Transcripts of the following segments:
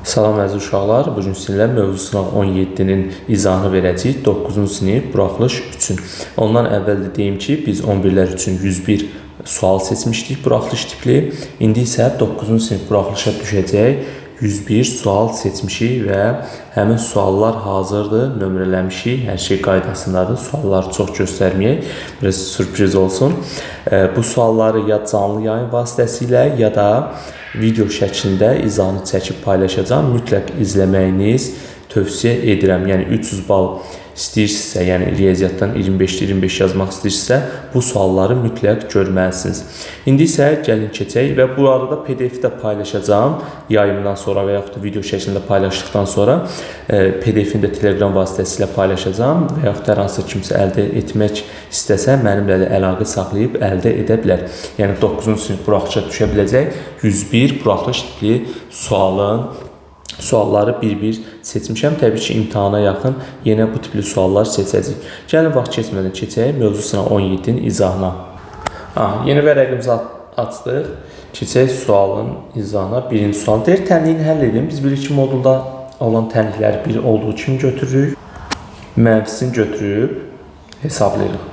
Salam əziz uşaqlar, bu gün sizinlə mövzu sınaq 17-nin izahını verəcəyik 9-cu sinif buraxılış üçün. Ondan əvvəl də deyim ki, biz 11-lər üçün 101 sual seçmişdik buraxılış tipli. İndi isə 9-cu sinif buraxılışa düşəcək 101 sual seçmişik və həmin suallar hazırdır, nömrələmişik, hər şey qaydasındadır. Sualları çox göstərməyək, biraz sürpriz olsun. Bu sualları ya canlı yayın vasitəsilə ya da video şəklində izahını çəkib paylaşacağam. Mütləq izləməyiniz tövsiyə edirəm. Yəni 300 bal istəyirsinizsə, yəni riyaziyyatdan 25-də 25 yazmaq istəyirsinizsə, bu sualları mütləq görməlisiniz. İndi isə gəlin keçək və bu arada PDF-i də paylaşacağam yayımdan sonra və yaxud da video şəklində paylaşdıqdan sonra PDF-ini də Telegram vasitəsilə paylaşacağam və yaxud da hər hansısa kimsə əldə etmək istəsə mənimlə də əlaqə saxlayıb əldə edə bilər. Yəni 9-cu sinif buraxılışa düşə biləcək 101 buraxılış tipli sualları bir-bir seçmişəm. Təbii ki, imtahana yaxın yenə bu tipli suallar seçəcəyik. Gəlin vaxt keçmədən keçək mövzu sınaq 17-nin izahına. Yeni vərəqimizi açdıq. Keçək sualın izahına. Birinci sual deyir, tənliyini həll edin. Biz bilirik ki, modulda olan tənlikləri bir olduğu kimi götürürük. Mənfisini götürüb hesablayırıq.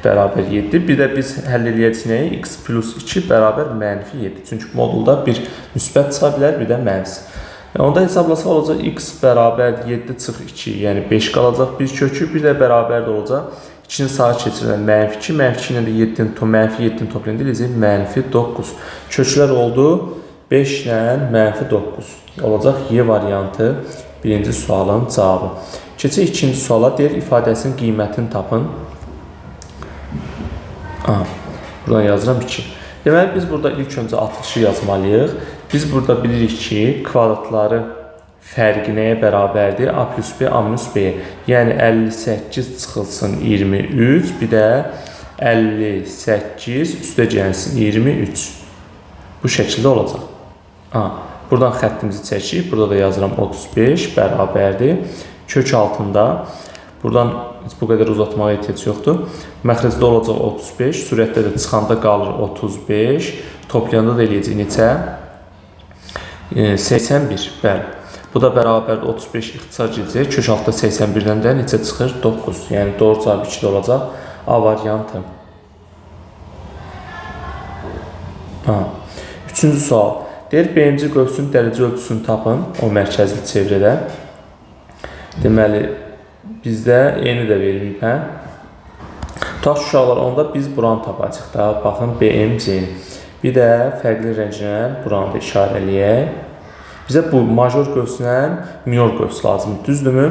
Bərabər 7. Bir də biz həll eləyəcəyik nəyi? X plus 2 bərabər mənfi 7. Çünki modulda bir müsbət çıxa bilər, bir də mənfisi. Onda hesablasaq olacaq x bərabər 7 çıx 2, yəni 5 qalacaq bir kökü, bir də bərabər də olacaq. 2-ni sağa keçirilən mənfi 2, mənfi 2 ilə də 7-ni, mənfi 7-ni toplayanda eləyəcək mənfi 9. Köklər oldu 5 ilə mənfi 9. Olacaq Y variantı birinci sualın cavabı. Keçək ikinci suala, deyir ifadəsinin qiymətini tapın. Aha, buradan yazıram 2. Deməli, biz burada ilk öncə atılışı yazmalıyıq. Biz burada bilirik ki, kvadratları fərqi nəyə bərabərdir? A plus B, A minus B. Yəni 58 çıxılsın 23, bir də 58 üstə gəlsin 23. Bu şəkildə olacaq. Aha, buradan xəttimizi çəkik. Burada da yazıram 35 bərabərdir. Kök altında. Buradan heç bu qədər uzatmağa ehtiyac yoxdur. Məxrəcdə olacaq 35, sürətdə də çıxanda qalır 35, toplayanda da eləyəcək neçə? 81, bəli. Bu da bərabərdir 35 ixtisar gedəcək. Kök altda 81-dən də neçə çıxır? 9. Yəni doğru cavab 2 də olacaq. A variantı. Üçüncü sual. Deyir, BMC qövsünün dərəcə ölçüsünü tapın o mərkəzli çevrədə. Deməli, bizdə eyni də verməyib, hə? Tutaq ki, uşaqlar, onda biz buranı tapacaq da. Baxın, BMC-ni. Bir də fərqli rənglə buranı da işarə eləyək. Bizə bu major qövslə minor qövs lazımdır, düzdürmü?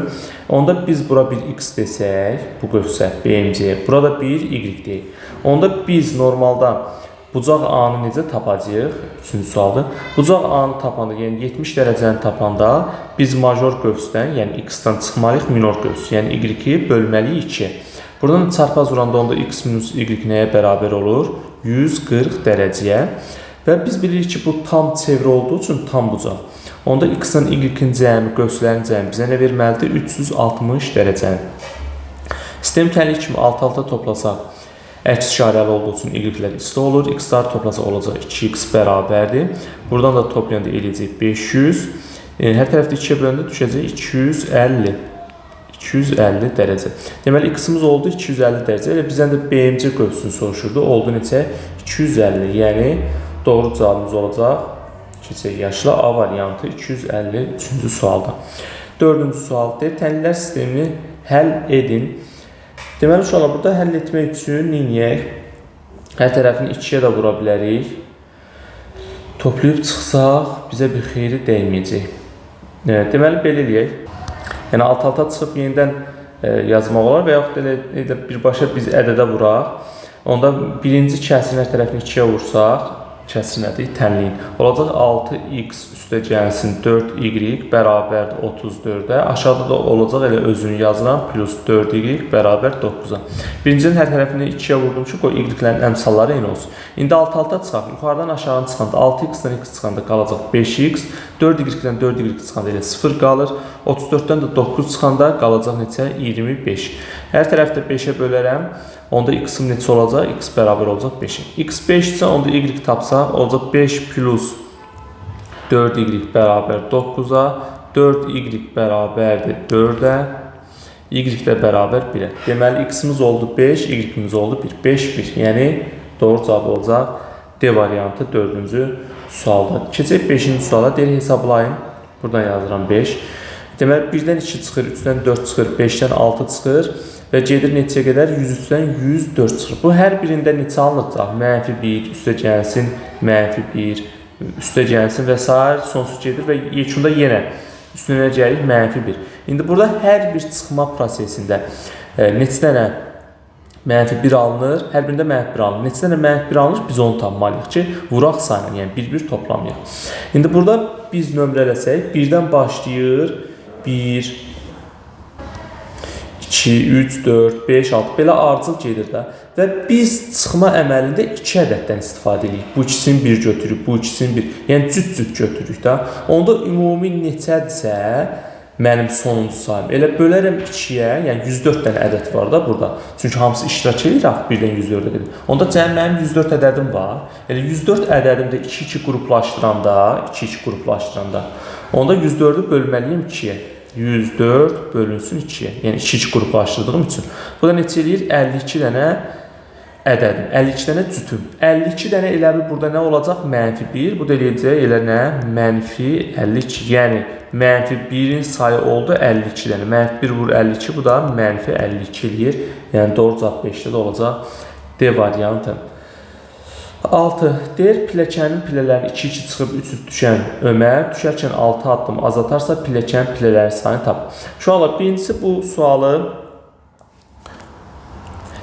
Onda biz bura bir x desək, bu qövsə BMC-yə, burada bir y deyək. Onda biz normalda bucaq A-nı necə tapacağıq? Üçüncü sualdır. Bucaq A-nı tapanda, yəni 70 dərəcəni tapanda biz major qövsdən, yəni x-dan çıxmalıyıq minor qövs, yəni y-i bölməliyik 2. Buradan çarpaz vuranda onda x minus y nəyə bərabər olur? 140 dərəcəyə. Və biz bilirik ki, bu tam çevrə olduğu üçün tam bucaq. Onda x-ın y-in cəmi, qövslərin cəmi bizə nə verməlidir? 360 dərəcəni. Sistem tənlik kimi alt-alta toplasaq, əks işarəli olduğu üçün y-lər isti olur. X-lar toplasaq olacaq 2x bərabərdir. Buradan da toplayanda eləyəcək 500. Hər tərəfdə 2-yə böləndə düşəcək 250. 250 dərəcə. Deməli, x-imiz oldu 250 dərəcə. Elə bizdən də BMC qövsünü soruşurdu. Oldu neçə? 250. Yəni, doğru cavabımız olacaq. Keçək yaşla A variantı 253-cü sualda. Dördüncü sual deyir, tənliklər sistemini həll edin. Deməli, uşaqlar, burada həll etmək üçün neyniyək? Hər tərəfini 2-yə də vura bilərik. Toplayıb çıxsaq, bizə bir xeyri dəyməyəcək. Deməli, belə eləyək. Yəni, alt-alta çıxıb yenidən yazmaq olar və yaxud elə birbaşa biz ədədə vuraq. Onda birinci kəsirin hər tərəfini 2-yə vursaq, kəsir nədir? Tənliyin. Olacaq 6x üstə gəlsin 4y bərabərdir 34-ə. Aşağıda da olacaq elə özünü yazıram plus 4y bərabər 9-a. Birincinin hər tərəfini 2-yə vurdum ki, qoy y-lərin əmsalları eyni olsun. İndi alt-alta çıxaq. Yuxarıdan aşağını çıxanda 6x-dən x çıxanda qalacaq 5x, 4y-dən 4y çıxanda elə 0 qalır. 34-dən də 9 çıxanda qalacaq neçə? 25. Hər tərəfdə 5-ə bölərəm. Onda x-im neçə olacaq? X bərabər olacaq 5-ə. X 5 isə onda y tapsaq olacaq 5 plus 4y bərabər 9-a, 4y bərabərdir 4-ə, y də bərabər 1-ə. Deməli, x-imiz oldu 5, y-imiz oldu 1. 5, 1. Yəni, doğru cavab olacaq D variantı 4-cü sualda. Keçək 5-ci suala. Deyir, hesablayın. Buradan yazıram 5. Deməli, 1-dən 2 çıxır, 3-dən 4 çıxır, 5-dən 6 çıxır və gedir neçəyə qədər? 103-dən 104 çıxır. Bu, hər birində neçə alınacaq? Mənfi 1, üstə gəlsin, mənfi 1, üstə gəlsin və s. Sonsuz gedir və yekunda yenə üstünə gəlir mənfi 1. İndi burada hər bir çıxma prosesində neçə dənə mənfi 1 alınır? Hər birində mənfi 1 alınır. Neçə dənə mənfi 1 alınır? Biz onu tapmalıyıq ki, vuraq sayını, yəni 1-1 toplamayaq. İndi burada biz nömrələsək, 1-dən başlayır, 1, 2, 3, 4, 5, 6, belə ardıcıl gedir də. Və biz çıxma əməlində 2 ədəddən istifadə edirik. Bu ikisini 1 götürürük, bu ikisini 1. Yəni cüt-cüt götürürük də. Onda ümumi neçədirsə mənim sonuncu sayım. Elə bölərəm 2-yə, yəni 104 dənə ədəd var da burada. Çünki hamısı iştirak edir axı 1-dən 104-ə qədər. Onda cəmi mənim 104 ədədim var. Elə 104 ədədim də 2-2 qruplaşdıranda, 2-2 qruplaşdıranda, onda 104-ü bölməliyim 2-yə. 104 bölünsün 2-yə. Yəni 2-2 qruplaşdırdığım üçün. Bu da neçə eləyir? 52 dənə ədədim. 52 dənə cütüm. 52 dənə elə bil burada nə olacaq? Mənfi 1. Bu da eləyəcək elə nə? Mənfi 52. Yəni mənfi 1-in sayı oldu 52 dənə. Mənfi 1 vur 52. Bu da mənfi 52 eləyir. Yəni doğru cavab 5-də də olacaq D variantı. 6. Deyir, pilləkənin pillələrini 2-2 çıxıb 3-3 düşən Ömər düşərkən 6 addım az atarsa pilləkənin pillələrin sayını tap. Uşaqlar, birincisi bu sualı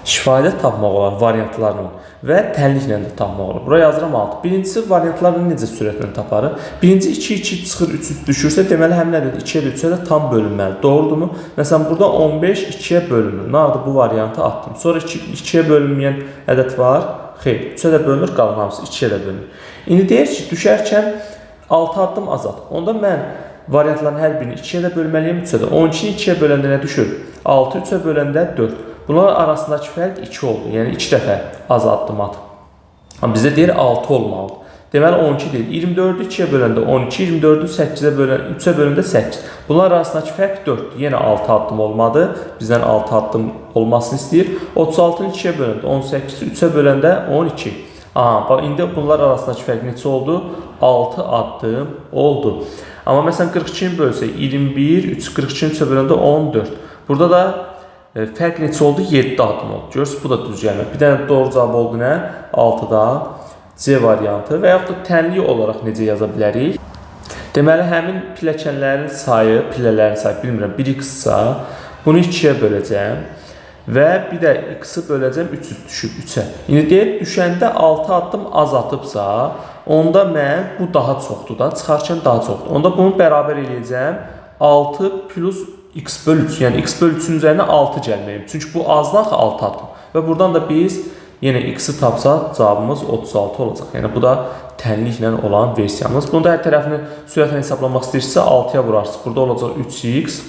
şifahidə tapmaq olar variantlarla və tənliklə də tapmaq olar. Bura yazıram 6. Birincisi variantlarla necə sürətlə taparıq? Birinci 2-2 çıxır, 3-3 düşürsə, deməli həmin ədəd 2-yə də 3-ə də tam bölünməli. Doğrudurmu? Məsələn, burada 15 2-yə bölünmür. Nə adı bu variantı atdım. Sonra 2-yə bölünməyən ədəd var. Xeyr, 3-ə də bölünür, qalan hamısı 2-yə də bölünür. İndi deyir ki, düşərkən 6 addım azalt. Onda mən variantların hər birini 2-yə də bölməliyəm, 3-ə də. 12-ni 2-yə böləndə nə düşür? 6, 3-ə böləndə 4. Bunların arasındakı fərq 2 oldu. Yəni 2 dəfə az addım atıb. Amma bizə deyir 6 olmalıdır. Deməli 12 deyil. 24-ü 2-yə böləndə 12, 24-ü 8-ə bölən, 3-ə böləndə 8. Bunlar arasındakı fərq 4-dür. Yenə 6 addım olmadı. Bizdən 6 addım olmasını istəyir. 36-nı 2-yə böləndə 18, 3-ə böləndə 12. Aha, bax indi bunlar arasındakı fərq neçə oldu? 6 addım oldu. Amma məsələn 42-ni bölsək 21, 3, 42-ni 3-ə böləndə 14. Burada da fərq neçə oldu? 7 addım oldu. Görürsünüz, bu da düz gəlmir. Bir dənə doğru cavab oldu nə? 6-da C variantı və yaxud da tənlik olaraq necə yaza bilərik? Deməli, həmin pilləkənlərin sayı, pillələrin sayı, bilmirəm, 1x-sa, bunu 2-yə böləcəm və bir də x-i böləcəm 300 düşüb 3-ə. İndi deyir, düşəndə 6 addım az atıbsa, onda mən bu daha çoxdur da, çıxarkən daha çoxdur. Onda bunu bərabər eləyəcəm 6 plus x böl 3, yəni x böl 3-ün üzərinə 6 gəlməyim. Çünki bu azdan 6 addım. Və buradan da biz yenə x-i tapsaq, cavabımız 36 olacaq. Yəni bu da tənliklə olan versiyamız. Bunu da hər tərəfini sürətlə hesablamaq istəyirsinizsə 6-ya vurarsınız. Burada olacaq 3x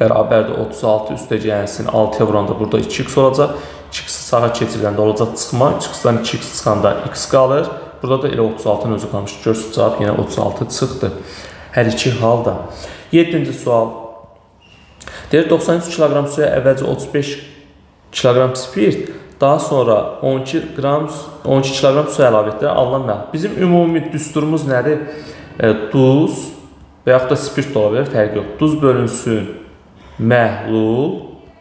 bərabərdir 36 üstə gəlsin. 6-ya vuranda burada 2x olacaq. 2x sağa keçiriləndə olacaq çıxma. 3x-dan 2x çıxanda x qalır. Burada da elə 36-nın özü qalmış. Görürsünüz, cavab yenə 36 çıxdı. Hər iki halda. 7-ci sual. Deyir, 93 kiloqram suya əvvəlcə 35 kiloqram spirt, daha sonra 12 kiloqram su əlavə etdilər, alınan məhlul. Bizim ümumi düsturumuz nədir? Duz və yaxud da spirt də ola bilər, fərqi yox. Duz bölünsün, məhlul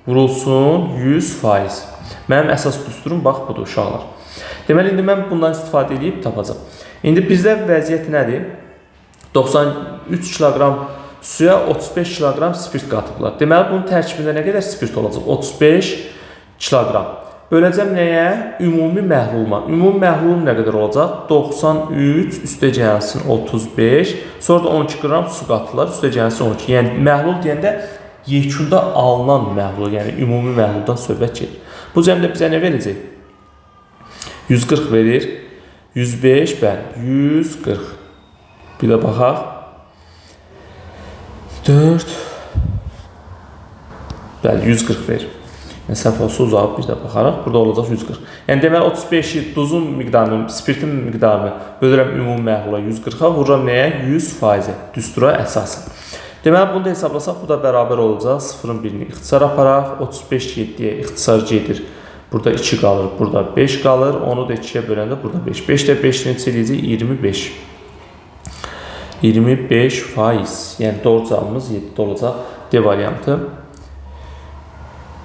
vurulsun 100%. Mənim əsas düsturum bax budur uşaqlar. Deməli, indi mən bundan istifadə edib tapacağam. İndi bizdə vəziyyət nədir? 93 kiloqram suya 35 kiloqram spirt qatıblar. Deməli, bunun tərkibində nə qədər spirt olacaq? 35 kiloqram. Böləcəm nəyə? Ümumi məhluluma. Ümumi məhlulum nə qədər olacaq? 93 üstə gəlsin 35. Sonra da 12 qram su qatırlar, üstə gəlsin 12. Yəni, məhlul deyəndə yekunda alınan məhlul, yəni ümumi məhluldan söhbət gedir. Bu cəmdə bizə nə verəcək? 140 verir. 105, bəli, 140. Bir də baxaq. 4, bəli, 140 verir. Səhv olsa uzağı bir də baxaraq. Burada olacaq 140. Yəni deməli 35-i duzun miqdarını, spirtin miqdarını bölürəm ümumi məhlula 140-a, vururam nəyə? 100%-ə. Düstura əsasən. Deməli bunu da hesablasaq, bu da bərabər olacaq. 0-ın birini ixtisar aparaq. 35 7-yə ixtisar gedir. Burada 2 qalır, burada 5 qalır. Onu da 2-yə böləndə burada 5. 5 də 5 neçə eləyəcək? 25. 25%. Yəni doğru cavabımız 7-də olacaq. D variantı.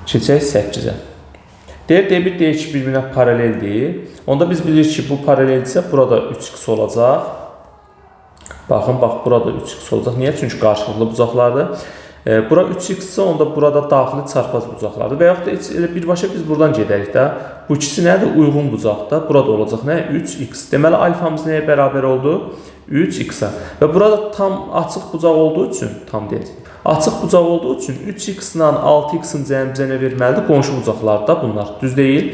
Keçək 8-ə. Deyir, D1, D2 bir-birinə paraleldir. Onda biz bilirik ki, bu paraleldirsə, burada 3x olacaq. Baxın, bax, burada 3x olacaq. Niyə? Çünki qarşılıqlı bucaqlardır. Bura 3x isə onda burada daxili çarpaz bucaqlardır. Və yaxud da elə birbaşa biz buradan gedərik də. Bu ikisi nədir? Uyğun bucaqda. Burada olacaq nə? 3x. Deməli, alfamız nəyə bərabər oldu? 3x-ə. Və burada tam açıq bucaq olduğu üçün, tam deyəcək, açıq bucaq olduğu üçün 3x ilə 6x-in cəmi bizə nə verməlidir? Qonşu bucaqlarda bunlar. Düz deyil.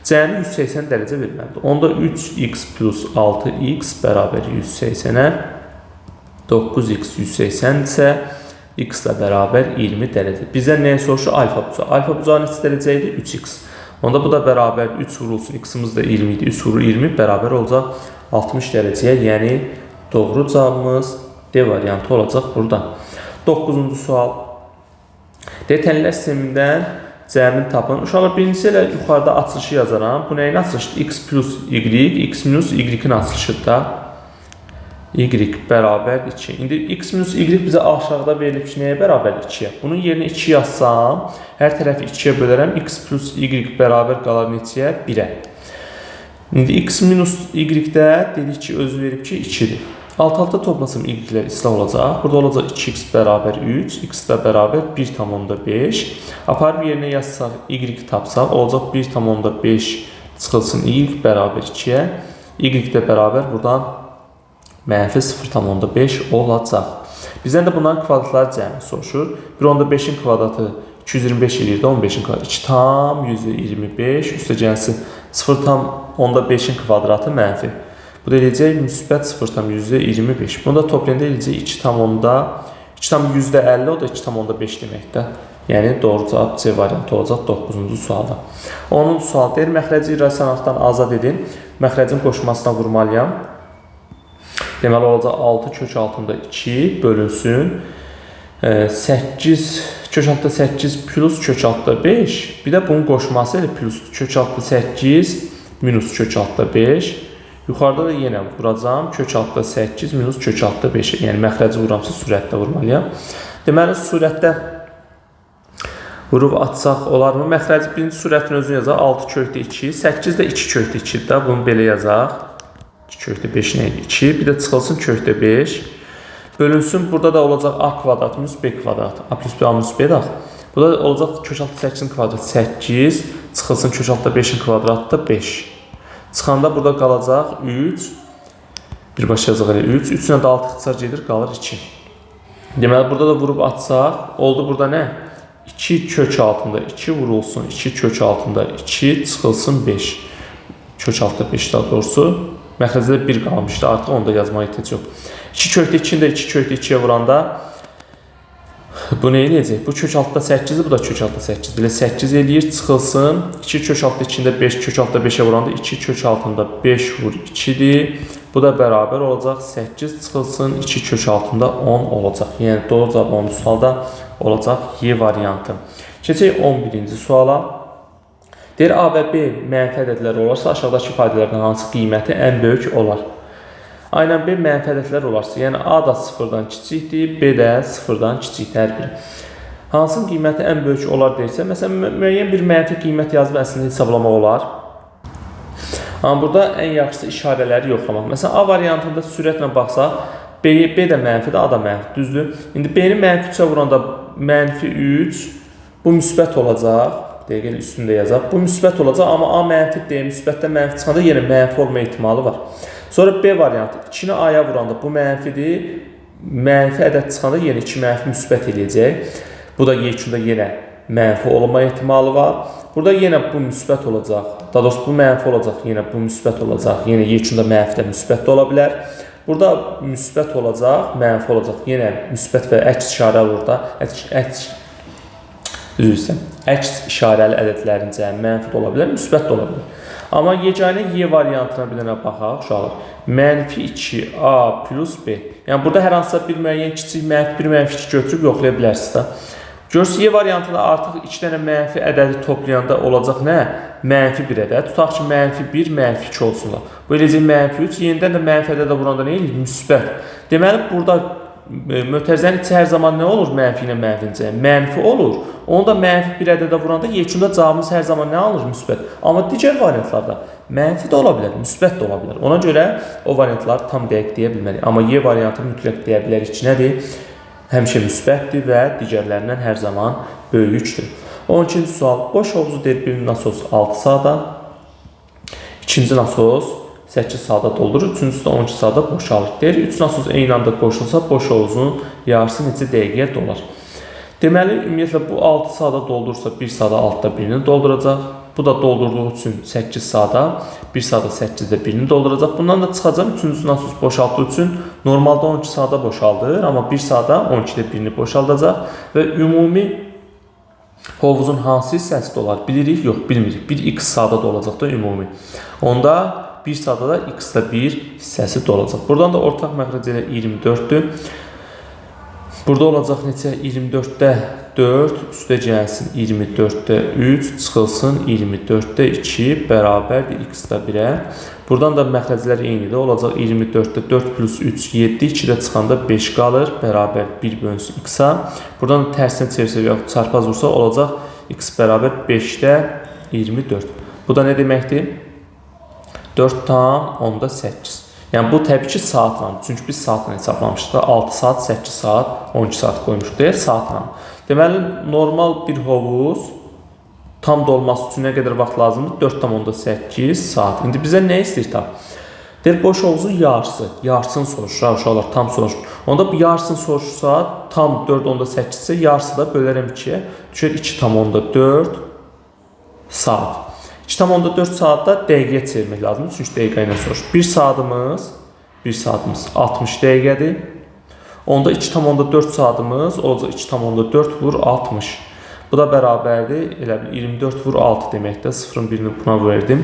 Cəmi 180 dərəcə verməlidir. Onda 3x plus 6x bərabər 180-ə, 9x 180 isə x ilə bərabər 20 dərəcə. Bizdən nəyə soruşur? Alfa bucağı. Alfa bucağı neçə dərəcə idi? 3x. Onda bu da bərabər 3 vurulsun. X-imiz də 20 idi. 3 vurur 20 bərabər olacaq 60 dərəcəyə. Yəni doğru cavabımız D variantı olacaq burada. 9-cu sual. D tənlər sistemindən cəmini tapın. Uşaqlar, birincisi elə yuxarıda açılışı yazaram. Bu nəyin açılışıdır? X plus Y, X minus Y-in açılışıdır da. Y bərabər 2. İndi X minus Y bizə aşağıda verilib ki, nəyə bərabər? 2-yə. Bunun yerinə 2 yazsam, hər tərəfi 2-yə bölərəm. X plus Y bərabər qalar neçəyə? 1-ə. İndi X minus Y-də dedik ki, özü verib ki, 2-dir. Alt-alta toplasam Y-lər islah olacaq. Burada olacaq 2x bərabər 3, x də bərabər 1,5. Aparıb yerinə yazsaq, Y tapsaq, olacaq 1,5 çıxılsın Y bərabər 2-yə. Y də bərabər buradan mənfi 0,5 olacaq. Bizdən də bunların kvadratları cəmi soruşur. 1,5-in kvadratı 225 eləyir də, 15-in kvadratı 2,25, üstə gəlsin 0,5-in kvadratı mənfi. Bu da eləyəcək müsbət 0,25. Bunu da toplayanda eləyəcək 2,50, o da 2,5 deməkdir. Yəni doğru cavab C variantı olacaq 9-cu sualda. 10-cu sual deyir, məxrəci irrasionallıqdan azad edin. Məxrəcin qoşmasına vurmalıyam. Deməli olacaq 6 kök altında 2 bölünsün. 8 kök altında 8 plus kök altında 5. Bir də bunun qoşması elə plus kök altında 8 minus kök altında 5. Yuxarıda da yenə vuracağam. Kök altında 8 minus kök altında 5. Yəni məxrəci vuramsa sürətdə vurmalıyam. Deməli sürətdə vurub atsaq olarmı? Məxrəci birinci sürətin özünü yazaq. 6 kökdə 2. 8 də 2 kökdə 2-dir də. Bunu belə yazaq. 2 kökdə 5 nə idi? 2. Bir də çıxılsın kökdə 5. Bölünsün. Burada da olacaq A kvadrat minus B kvadrat. A plus B, A minus B də. Burada olacaq kök altı 8-in kvadratı 8. Çıxılsın kök altı 5-in kvadratı da 5. Çıxanda burada qalacaq 3. Birbaşa yazacaq elə 3. 3 ilə də 6 ixtisar gedir, qalır 2. Deməli, burada da vurub atsaq, oldu burada nə? 2 kök altında 2 vurulsun, 2 kök altında 2 çıxılsın 5. Kök altında 5 daha doğrusu. Məxrəcdə 1 qalmışdı, artıq onu da yazmağa ehtiyac yox. 2 kökdə 2-ni də 2 kökdə 2-yə vuranda bu nə eləyəcək? Bu kök altında 8-dir, bu da kök altında 8-dir. Elə 8 eləyir, çıxılsın. 2 kök altında 2-ni də 5 kök altında 5-ə vuranda 2 kök altında 5 vur 2-dir. Bu da bərabər olacaq 8 çıxılsın, 2 kök altında 10 olacaq. Yəni doğru cavab 10-cu sualda olacaq Y variantı. Keçək 11-ci suala. Deyir, A və B mənfi ədədlər olarsa, aşağıdakı ifadələrdən hansı qiyməti ən böyük olar? A ilə B mənfi ədədlər olarsa, yəni A da 0-dan kiçikdir, B də 0-dan kiçikdir hər biri. Hansının qiyməti ən böyük olar deyirsə, məsələn, müəyyən bir mənfi qiymət yazıb əslində hesablamaq olar. Amma burada ən yaxşısı işarələri yoxlamaq. Məsələn, A variantında sürətlə baxsaq, B də mənfidir, A da mənfi, düzdür? İndi B-ni mənfi 3-ə vuranda mənfi 3, bu müsbət olacaq. Dəqiq üstündə yazaq. Bu müsbət olacaq, amma A mənfi, D müsbətdə mənfi çıxanda yenə mənfi olma ehtimalı var. Sonra B variantı 2-ni A-ya vuranda bu mənfidir. Mənfi ədəd çıxanda yenə 2 mənfi müsbət eləyəcək. Bu da yekunda yenə mənfi olma ehtimalı var. Burada yenə bu müsbət olacaq. Daha doğrusu bu mənfi olacaq, yenə bu müsbət olacaq. Yenə yekunda mənfi də müsbət də ola bilər. Burada müsbət olacaq, mənfi olacaq. Yenə müsbət və əks işarə orada. Üzr istəyirəm. Əks işarəli ədədlərin cəmi mənfi də ola bilər, müsbət də ola bilər. Amma yeganə Y variantına bir dənə baxaq uşaqlar. Mənfi 2A plus B. Yəni burada hər hansısa bir müəyyən kiçik mənfi 1, mənfi 2 götürüb yoxlaya bilərsiniz də. Görürsünüz, Y variantında artıq 2 dənə mənfi ədədi toplayanda olacaq nə? Mənfi 1 ədəd. Tutaq ki, mənfi 1, mənfi 2 olsunlar. Bu eləyəcək mənfi 3. Yenidən də mənfi ədədə vuranda nə eləyir? Müsbət. Deməli, burada mötərizənin içi hər zaman nə olur? Mənfi ilə mənfinin cəmi mənfi olur. Onu da mənfi 1 ədədə vuranda yekunda cavabımız hər zaman nə alır? Müsbət. Amma digər variantlarda mənfi də ola bilər, müsbət də ola bilər. Ona görə o variantları tam dəqiq deyə bilmərik. Amma Y variantı mütləq deyə bilərik ki, nədir? Həmişə müsbətdir və digərlərindən hər zaman böyükdür. 12-ci sual. Boş hovuzu deyir bir nasos 6 saata, ikinci nasos 8 saata doldurur, üçüncüsü də 12 saata boşalır. Deyir, 3 nasos eyni anda qoşulsa, boş hovuzun yarısı neçə dəqiqəyə dolar? Deməli, ümumiyyətlə, bu 6 saata doldursa, 1 saata 6-da birini dolduracaq. Bu da doldurduğu üçün 8 saata, 1 saata 8-də birini dolduracaq. Bundan da çıxacaq, üçüncüsü nasos boşaltdığı üçün normalda 12 saata boşaldır, amma 1 saata 12-də birini boşaldacaq və ümumi hovuzun hansı hissəsi dolar? Bilirik? Yox, bilmirik. 1x saata dolacaq da ümumi. Onda 1 saata da x-də 1 hissəsi dolacaq. Buradan da ortaq məxrəc elə 24-dür. Burada olacaq neçə? 24-də 4, üstə gəlsin 24-də 3, çıxılsın 24-də 2, bərabərdir x-də 1-ə. Buradan da məxrəclər eynidir. Olacaq 24-də 4 plus 3, 7, 2-də çıxanda 5 qalır, bərabər 1 bölünsün x-a. Buradan da tərsinə çevirsək, yaxud çarpaz vursa, olacaq x bərabər 5-də 24. Bu da nə deməkdir? 4,8. Yəni bu təbii ki saatla, çünki biz saatla hesablamışdıq. 6 saat, 8 saat, 12 saat qoymuşuq deyə saatla. Deməli, normal bir hovuz tam dolması üçün nə qədər vaxt lazımdır? 4,8 saat. İndi bizə nə istəyir tam? Deyir, boş hovuzun yarısı. Yarısını soruşur, uşaqlar tam soruşur. Onda bu yarısını soruşursa, tam 4,8 isə yarısı da bölərəm 2-yə. Düşər 2,4 saat. 2,4 saatda dəqiqəyə çevirmək lazımdır. Çünki dəqiqə ilə soruşur. 1 saatımız 60 dəqiqədir. Onda 2,4 saatımız olacaq 2,4 vur 60. Bu da bərabərdir. Elə bil 24 vur 6 deməkdir. 0-ın birini buna verdim.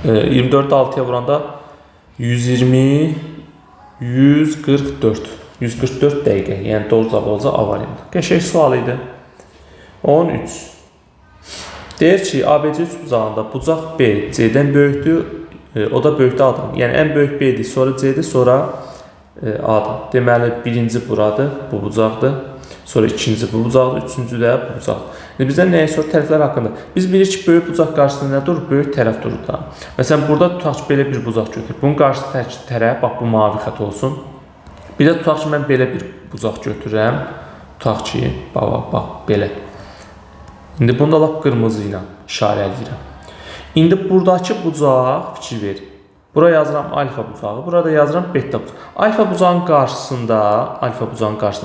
24-ü 6-ya vuranda 120, 144. 144 dəqiqə. Yəni doğru cavab olacaq A variantı. Qəşəng sual idi. 13. Deyir ki, ABC üç bucağında bucaq B C-dən böyükdür, o da böyükdür A-dan. Yəni ən böyük B-dir, sonra C-dir, sonra A-dır. Deməli, birinci buradır, bu bucaqdır. Sonra ikinci bu bucaqdır, üçüncü də bu bucaqdır. İndi bizdən nəyə sorur? Tərəflər haqqında. Biz bilirik ki, böyük bucaq qarşısında nə durur? Böyük tərəf durur da. Məsələn, burada tutaq ki, belə bir bucaq götür. Bunun qarşısındakı tərəf, bax bu mavi xətt olsun. Bir də tutaq ki, mən belə bir bucaq götürürəm. Tutaq ki, bax, bax, belə. İndi bunu da lap qırmızı ilə işarə edirəm. İndi buradakı bucaq, fikir ver. Bura yazıram alfa bucağı, burada yazıram beta bucağı. Alfa bucağın qarşısında,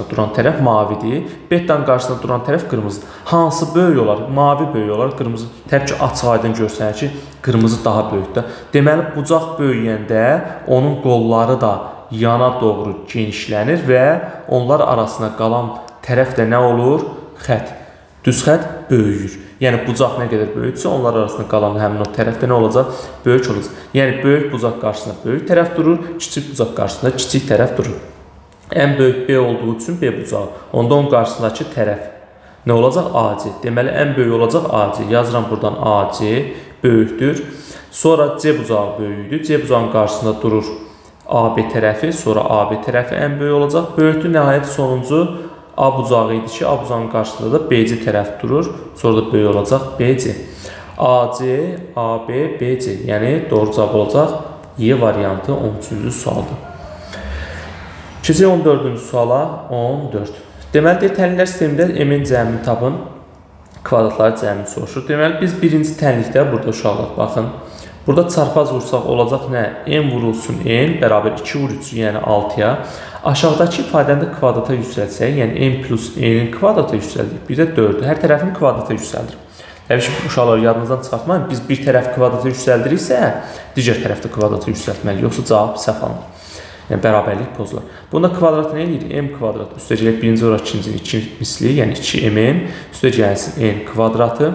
duran tərəf mavidir. Betanın qarşısında duran tərəf qırmızıdır. Hansı böyük olar? Mavi böyük olar, qırmızı. Təbii ki, açıq aydın görsənir ki, qırmızı daha böyükdür. Deməli, bucaq böyüyəndə onun qolları da yana doğru genişlənir və onlar arasında qalan tərəf də nə olur? Xətt. Düz xətt böyüyür. Yəni bucaq nə qədər böyüksə, onlar arasında qalan həmin o tərəfdə nə olacaq? Böyük olacaq. Yəni böyük bucaq qarşısında böyük tərəf durur, kiçik bucaq qarşısında kiçik tərəf durur. Ən böyük B olduğu üçün B bucağı. Onda onun qarşısındakı tərəf nə olacaq? AC. Deməli ən böyük olacaq AC. Yazıram buradan AC böyükdür. Sonra C bucağı böyükdür. C bucağının qarşısında durur AB tərəfi, sonra AB tərəfi ən böyük olacaq. Böyükdür nəhayət sonuncu A bucağı idi ki, A bucağının qarşısında da BC tərəf durur. Sonra da böyük olacaq BC. AC, AB, BC. Yəni doğru cavab olacaq Y variantı 13-cü sualdır. Keçək 14-cü suala. 14. Deməli, deyir, tənliklər sistemində M-in cəmini tapın. Kvadratları cəmini soruşur. Deməli, biz birinci tənlikdə burada uşaqlar, baxın. Burada çarpaz vursaq olacaq nə? M vurulsun N bərabər 2 vur 3, yəni 6-ya. Aşağıdakı ifadəni də kvadrata yüksəltsək, yəni M plus N-in kvadrata yüksəldik. Bir də 4-ü. Hər tərəfini kvadrata yüksəldirik. Təbii ki, uşaqlar yadınızdan çıxartmayın. Biz bir tərəf kvadrata yüksəldiriksə, digər tərəfdə kvadrata yüksəltməliyik. Yoxsa cavab səhv alınır. Yəni bərabərlik pozular. Bunda kvadratı nə eləyir? M kvadrat üstə gələk birinci vuraq ikincinin 2 misli, yəni 2mn üstə gəlsin n kvadratı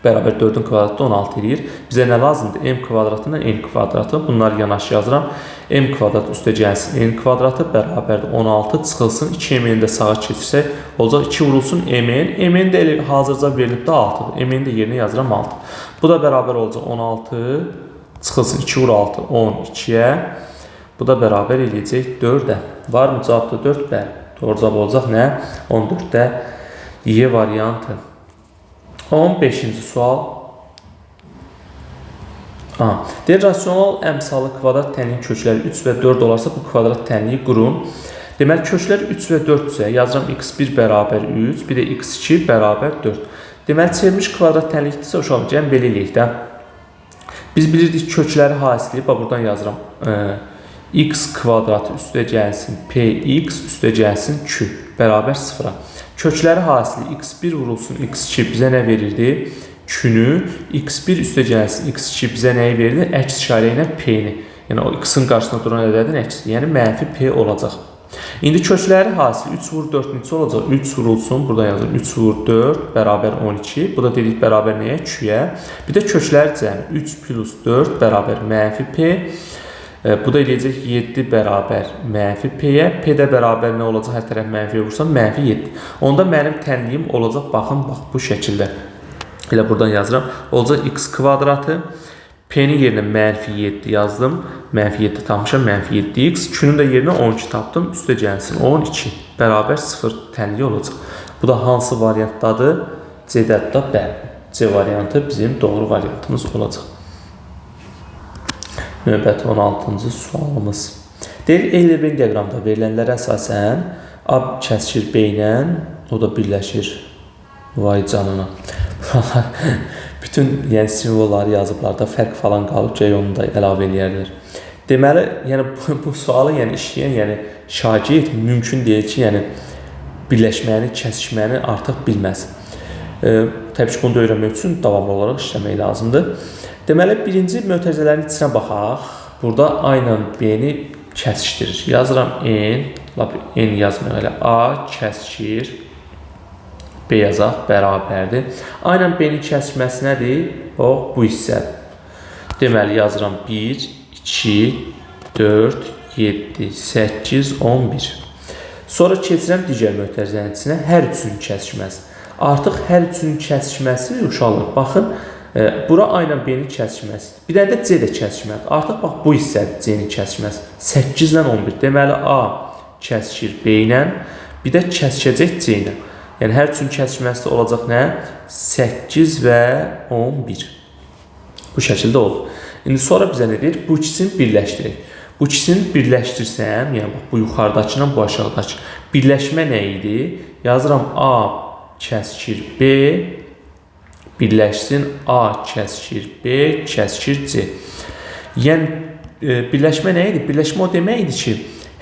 bərabər 4-ün kvadratı 16 eləyir. Bizə nə lazımdır? M kvadratı ilə n kvadratı. Bunları yanaşı yazıram. M kvadrat üstə gəlsin n kvadratı bərabərdir 16 çıxılsın. 2mn də sağa keçirsək olacaq 2 vurulsun mn. Mn də elə hazırca verilib də 6-dır. Mn də yerinə yazıram 6. Bu da bərabər olacaq 16 çıxılsın 2 vur 6 12-yə. Bu da bərabər eləyəcək 4-ə. Var mı cavabda 4? Bəli. Doğru cavab olacaq nə? 14-də Y variantı. 15-ci sual. Deyir, rasional əmsalı kvadrat tənliyin kökləri 3 və 4 olarsa, bu kvadrat tənliyi qurun. Deməli, köklər 3 və 4-dürsə, yazıram x1 bərabər 3, bir də x2 bərabər 4. Deməli, çevrilmiş kvadrat tənlikdirsə, uşaqlar, gəlin belə eləyək də. Biz bilirdik kökləri hasili, bax buradan yazıram. X kvadratı üstə gəlsin px üstə gəlsin q bərabər 0-a. Kökləri hasili x1 vurulsun x2 bizə nə verirdi? Q-nü. X1 üstə gəlsin x2 bizə nəyi verirdi? Əks işarə ilə p-ni. Yəni o x-in qarşısında duran ədədin əksi, yəni mənfi p olacaq. İndi kökləri hasili 3 vur 4 neçə olacaq? 3 vurulsun, buradan yazıram 3 vur 4 bərabər 12. Bu da dedik bərabər nəyə? Q-yə. Bir də kökləri cəmi 3 plus 4 bərabər mənfi p. Bu da eləyəcək 7 bərabər mənfi p-yə. P də bərabər nə olacaq? Hər tərəf mənfiyə vursam, mənfi 7. Onda mənim tənliyim olacaq, baxın, bax bu şəkildə. Elə buradan yazıram. Olacaq x kvadratı. P-nin yerinə mənfi 7 yazdım. Mənfi 7 tapmışam, mənfi 7x. Q-nün də yerinə 12 tapdım. Üstə gəlsin 12 bərabər 0 tənliyi olacaq. Bu da hansı variantdadır? C-də də bəli. C variantı bizim doğru variantımız olacaq. Növbəti 16-cı sualımız. Deyir, Euler-Venn diaqramda verilənlərə əsasən A kəsişir B ilə, o da birləşir. Vay canına. Bütün yəni simvolları yazıblar da, fərq falan qalıb ki, onu da əlavə eləyərlər. Deməli, yəni bu sualı yəni işləyən, yəni şagird mümkün deyil ki, yəni birləşməni, kəsişməni artıq bilməz. Təbii ki, bunu da öyrənmək üçün davamlı olaraq işləmək lazımdır. Deməli, birinci mötərizələrin içinə baxaq. Burada A ilə B-ni kəsişdirir. Yazıram N, lap N yazmayaq elə. A kəsişir, B yazaq, bərabərdir. A ilə B-nin kəsişməsi nədir? O, bu hissədir. Deməli, yazıram 1, 2, 4, 7, 8, 11. Sonra keçirəm digər mötərizənin içinə. Hər üçünün kəsişməsi. Artıq hər üçünün kəsişməsi uşaqlar, baxın, bura A ilə B-nin kəsişməsidir. Bir dənə də C də kəsişməlidir. Artıq bax bu hissədir C-nin kəsişməsi. 8 ilə 11. Deməli A kəsişir B ilə, bir də kəsişəcək C ilə. Yəni hər üçün kəsişməsi də olacaq nə? 8 və 11. Bu şəkildə oldu. İndi sonra bizə nə deyir? Bu ikisini birləşdirək. Bu ikisini birləşdirsəm, yəni bax bu yuxarıdakı ilə bu aşağıdakı birləşmə nə idi? Yazıram A kəsişir B birləşsin A kəsişir B kəsişir C. Yəni birləşmə nə idi? Birləşmə o demək idi ki,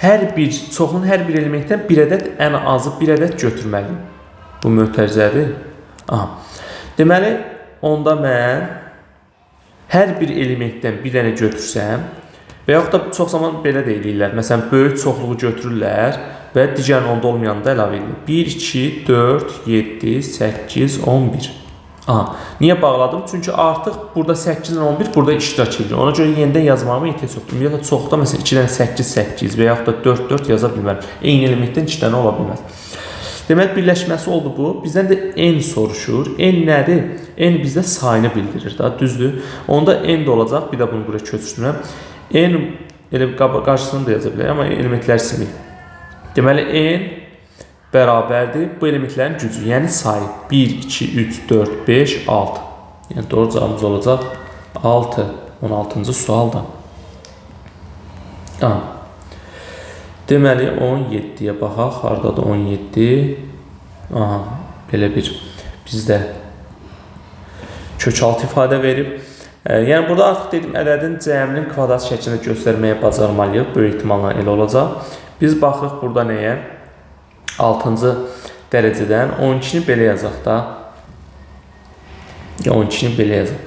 hər bir çoxunun hər bir elementdən bir ədəd ən azı bir ədəd götürməliyim. Bu mötərizədir. Aha. Deməli, onda mən hər bir elementdən bir dənə götürsəm və yaxud da çox zaman belə də eləyirlər. Məsələn, böyük çoxluğu götürürlər və digərini onda olmayanı da əlavə edirlər. 1, 2, 4, 7, 8, 11. Aha. Niyə bağladım? Çünki artıq burada 8 ilə 11 burada iştirak edir. Ona görə yenidən yazmağıma ehtiyac yoxdur. Ümumiyyətlə çoxda məsələn 2 dənə 8, 8 və yaxud da 4, 4 yaza bilmərəm. Eyni elementdən 2 dənə ola bilməz. Deməli, birləşməsi oldu bu. Bizdən də N soruşur. N nədir? N bizdə sayını bildirir da, düzdür? Onda N də olacaq. Bir də bunu buraya köçürürəm. N elə qarşısını da yaza bilərəm, amma elementlər silməyim. Deməli, N bərabərdir bu elementlərin gücü, yəni sayı 1, 2, 3, 4, 5, 6. Yəni doğru cavabımız olacaq 6. 16-cı sualda. Aha. Deməli 17-yə baxaq. Hardadır 17? Aha, belə bir bizdə kökaltı ifadə verib. Yəni burada artıq dedim ədədin cəminin kvadrat şəklində göstərməyə bacarmalıyıq. Böyük ehtimalla elə olacaq. Biz baxırıq burada nəyə? 6-cı dərəcədən 12-ni belə yazaq da. 12-ni belə yazaq.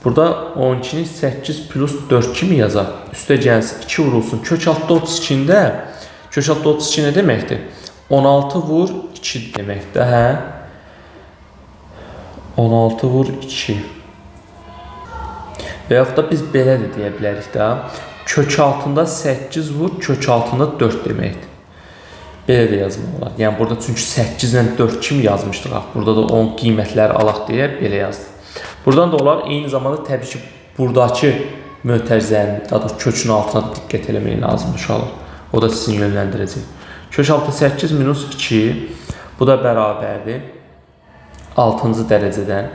Burada 12-ni 8 plus 4 kimi yazaq. Üstə gəlsin 2 vurulsun. Kök altda 32-də, kök altda 32 nə deməkdir? 16 vur 2 deməkdir, hə? 16 vur 2. Və yaxud da biz belə də deyə bilərik də. Kök altında 8 vur, kök altında 4 deməkdir. Belə də yazmaq olar. Yəni burada çünki 8 ilə 4 kimi yazmışdıq. Burada da 10 qiymətləri alaq deyə belə yazdıq. Buradan da olar. Eyni zamanda təbii ki, buradakı mötərizənin, daha doğrusu kökün altına da diqqət eləmək lazımdır uşaqlar. O da sizin yönləndirəcək. Kök altı 8 minus 2. Bu da bərabərdir. 6-cı dərəcədən.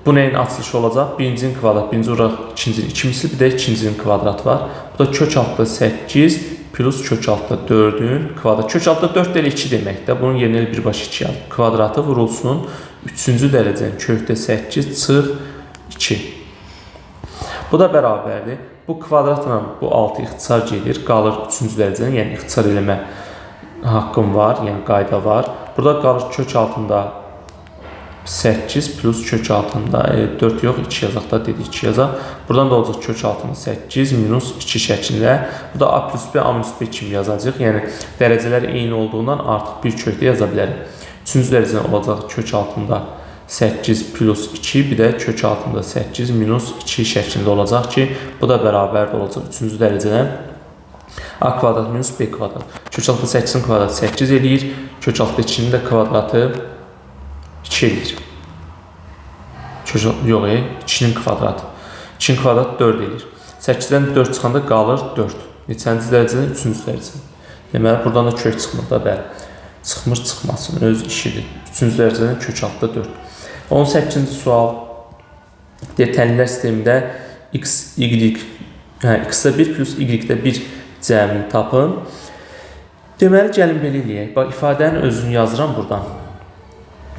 Bu nəyin açılışı olacaq? Birincinin kvadrat, birinci vuraq ikincinin 2 misli, bir də ikincinin kvadratı var. Bu da kök altda 8 plus kök altda 4-ün kvadratı. Kök altda 4 də elə 2 deməkdir. Bunun yerinə elə birbaşa 2 yazıb. Kvadratı vurulsun. 3-cü dərəcənin kökdə 8 çıx 2. Bu da bərabərdir. Bu kvadratla bu 6 ixtisar gedir. Qalır 3-cü dərəcənin, yəni ixtisar eləmə haqqım var, yəni qayda var. Burada qalır kök altında 8 plus kök altında 4 yox, 2 yazaq da, dedik 2 yazaq. Buradan da olacaq kök altında 8 minus 2 şəklində. Bu da A plus B, A minus B kimi yazacaq. Yəni dərəcələr eyni olduğundan artıq bir kökdə yaza bilərik. 3-cü dərəcədən olacaq kök altında 8 plus 2, bir də kök altında 8 minus 2 şəklində olacaq ki, bu da bərabər olacaq 3-cü dərəcədən A kvadrat minus B kvadrat. Kök altında 8-in kvadratı 8 eləyir, kök altında 2-nin də kvadratı 2 eləyir. Yox, 2-nin kvadratı. 2-nin kvadratı 4 eləyir. 8-dən 4 çıxanda qalır 4. Neçənci dərəcədən? 3-cü dərəcədən. Deməli, buradan da kök çıxmır da, bəli. Çıxmır, çıxmasın, öz işidir. 3-cü dərəcədən kök altda 4. 18-ci sual. Deyir, tənliklər sistemində x, y, x-də 1 plus y-də 1 cəmini tapın. Deməli, gəlin belə eləyək. Bax, ifadənin özünü yazıram buradan.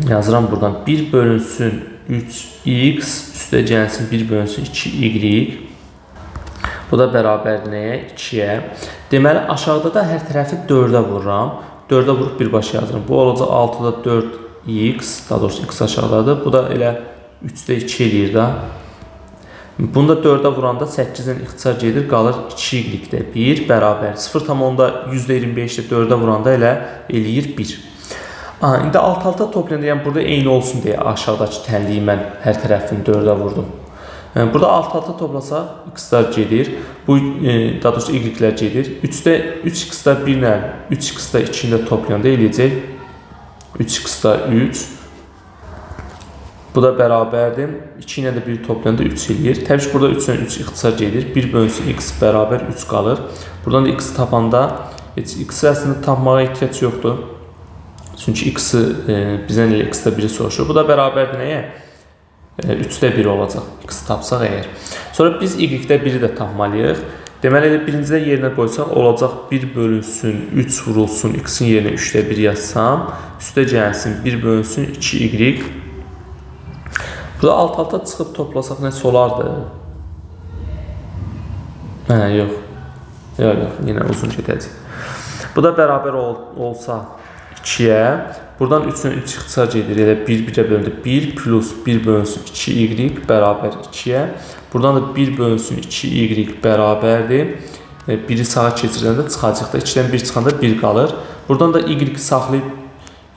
Yazıram buradan. 1 bölünsün 3x, üstə gəlsin 1 bölünsün 2y. Bu da bərabərdir nəyə? 2-yə. Deməli, aşağıda da hər tərəfi 4-ə vururam. 4-ə vurub birbaşa yazıram. Bu olacaq 6-da 4x, daha doğrusu x aşağıdadır. Bu da elə 3-də 2 eləyir də. Bunu da 4-ə vuranda 8-dən ixtisar gedir, qalır 2y-də 1 bərabər 0,25-də 4-ə vuranda elə eləyir 1. Aha, indi alt-alta toplayanda, yəni burada eyni olsun deyə aşağıdakı tənliyi mən hər tərəfini 4-ə vurdum. Burada alt-alta toplasaq x-lar gedir, bu, daha doğrusu y-lər gedir. 3-də 3x-da 1 ilə 3x-da 2-ni də toplayanda eləyəcək 3x-da 3. Bu da bərabərdir. 2 ilə də 1 toplayanda 3 eləyir. Təbii ki, burada 3 ilə 3 ixtisar gedir. 1 bölünsün x bərabər 3 qalır. Buradan da x tapanda, heç x-i əslində tapmağa ehtiyac yoxdur. Çünki x-i bizdən elə x-də 1-i soruşur. Bu da bərabərdir nəyə? 3-də 1 olacaq. X-i tapsaq əgər. Sonra biz y-də 1-i də tapmalıyıq. Deməli, elə birincidə yerinə qoysaq olacaq 1 bölünsün 3 vurulsun x-in yerinə 3-də 1 yazsam. Üstə gəlsin 1 bölünsün 2y. Burada alt-alta çıxıb toplasaq nəsə olardı? Hə, yox. Yox, yox, yenə uzun gedəcək. Bu da bərabər olsa 2-yə. Buradan 3-dən 3 ixtisar gedir. Elə 1 1-ə bölündü. 1 plus 1 bölünsün 2y bərabər 2-yə. Buradan da 1 bölünsün 2y bərabərdir. 1-i sağa keçirəndə çıxacaq da. 2-dən 1 çıxanda 1 qalır. Buradan da y saxlayıb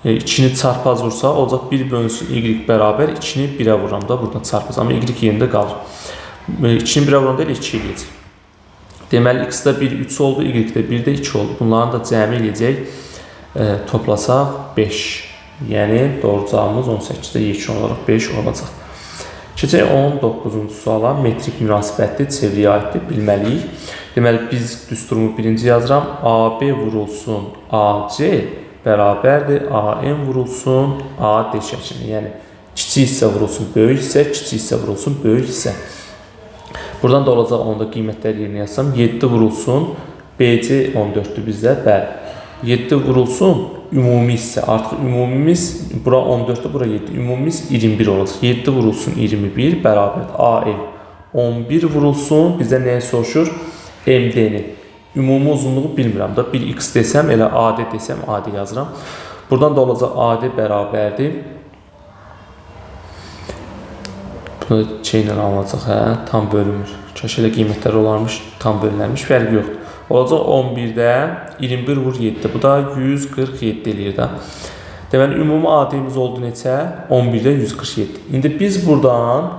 2-ni çarpaz vursa, olacaq 1 bölünsün y bərabər 2-ni 1-ə vuram da, buradan çarpaz. Amma y yerində qalır. 2-ni 1-ə vuranda elə 2 eləyəcək. Deməli, x-də 1, 3 oldu, y-də 1 də 2 oldu. Bunların da cəmi eləyəcək. Toplasaq 5. Yəni, doğru cavabımız 18-də yekun olaraq 5 olacaq. Keçək 19-cu suala. Metrik münasibətli çevriyə aiddir, bilməliyik. Deməli, biz düsturumu birinci yazıram. AB vurulsun AC bərabərdir AM vurulsun AD şəklində. Yəni, kiçik hissə vurulsun, böyük hissə, kiçik hissə vurulsun, böyük hissə. Buradan da olacaq onda qiymətlər yerinə yazsam. 7 vurulsun, BC 14-dür bizdə, bəli. 7 vurulsun, ümumi hissə. Artıq ümumimiz, bura 14-dür, bura 7. Ümumimiz 21 olacaq. 7 vurulsun 21 bərabərdir AM. 11 vurulsun, bizdə nəyi soruşur? MD-ni. Ümumi uzunluğu bilmirəm da. 1x desəm, elə AD desəm, AD yazıram. Buradan da olacaq AD bərabərdir. Bunu şeylə alınacaq, hə? Tam bölünmür. Kaş elə qiymətlər olarmış, tam bölünməmiş, fərqi yoxdur. Olacaq 11-də 21 vur 7. Bu da 147 eləyir də. Deməli, ümumi AD-miz oldu neçə? 11-də 147. İndi biz buradan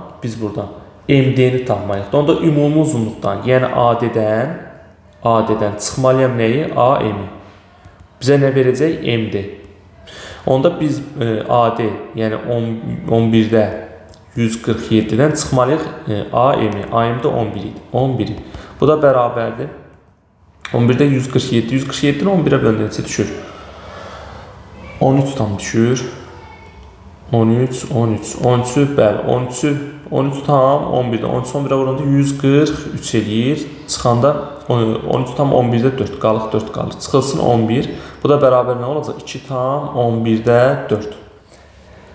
MD-ni tapmalıyıq. Onda ümumi uzunluqdan, yəni AD-dən çıxmalıyam nəyi? AM-i. Bizə nə verəcək? MD. Onda biz AD, yəni 11-də 147-dən çıxmalıyıq AM-i. AM-də 11 idi. 11. Bu da bərabərdir. 11-də 147. 147-ni 11-ə böləndə neçə düşür? 13 tam düşür. 13, 13. 13-ü, bəli, 13-ü, 13 tam 11-də. 13 11-ə vuranda 143 eləyir. Çıxanda 13 tam 11-də 4 qalır, 4 qalır. Çıxılsın 11. Bu da bərabər nə olacaq? 2 tam 11-də 4.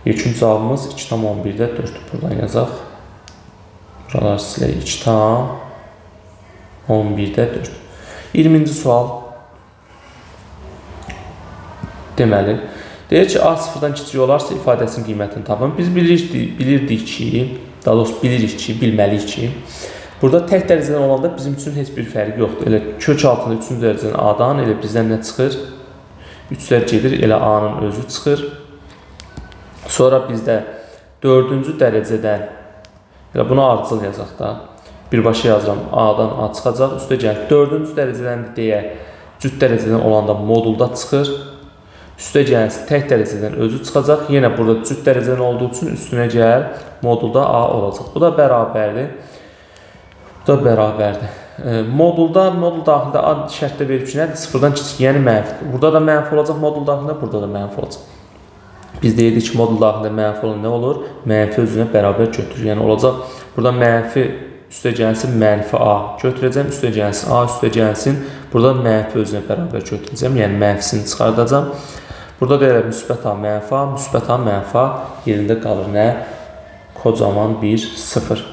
İlkin cavabımız 2 tam 11-də 4. Buradan yazaq. Buralar silək. 2 tam 11-də 4. 20-ci sual. Deməli, deyir ki, A sıfırdan kiçik olarsa ifadəsinin qiymətini tapın. Biz bilirdik ki, daha doğrusu bilirik ki, bilməliyik ki, burada tək dərəcədən olanda bizim üçün heç bir fərqi yoxdur. Elə kök altında 3-cü dərəcədən A-dan elə bizdən nə çıxır? 3-lər gedir, elə A-nın özü çıxır. Sonra bizdə 4-cü dərəcədən, elə bunu ardıcıl yazaq da, birbaşa yazıram, A-dan A çıxacaq, üstə gəl 4-cü dərəcədən deyə cüt dərəcədən olanda modulda çıxır, üstə gəlsin tək dərəcədən özü çıxacaq, yenə burada cüt dərəcədən olduğu üçün üstünə gəl modulda A olacaq. Bu da bərabərdir. Bu da bərabərdir. Modulda, modul daxilində A şərtdə verib ki, nədir? Sıfırdan kiçik, yəni mənfi. Burada da mənfi olacaq modul daxilində, burada da mənfi olacaq. Biz deyirdik ki, modul daxilində mənfi olan nə olur? Mənfi özünə bərabər götürür. Yəni olacaq, burada mənfi üstə gəlsin, mənfi A götürəcəm, üstə gəlsin, A üstə gəlsin. Burada mənfi özünə bərabər götürəcəm, yəni mənfisini çıxardacam. Burada da elə müsbət A, mənfi A, müsbət A, mənfi A yerində qalır nə? Kocaman bir 0.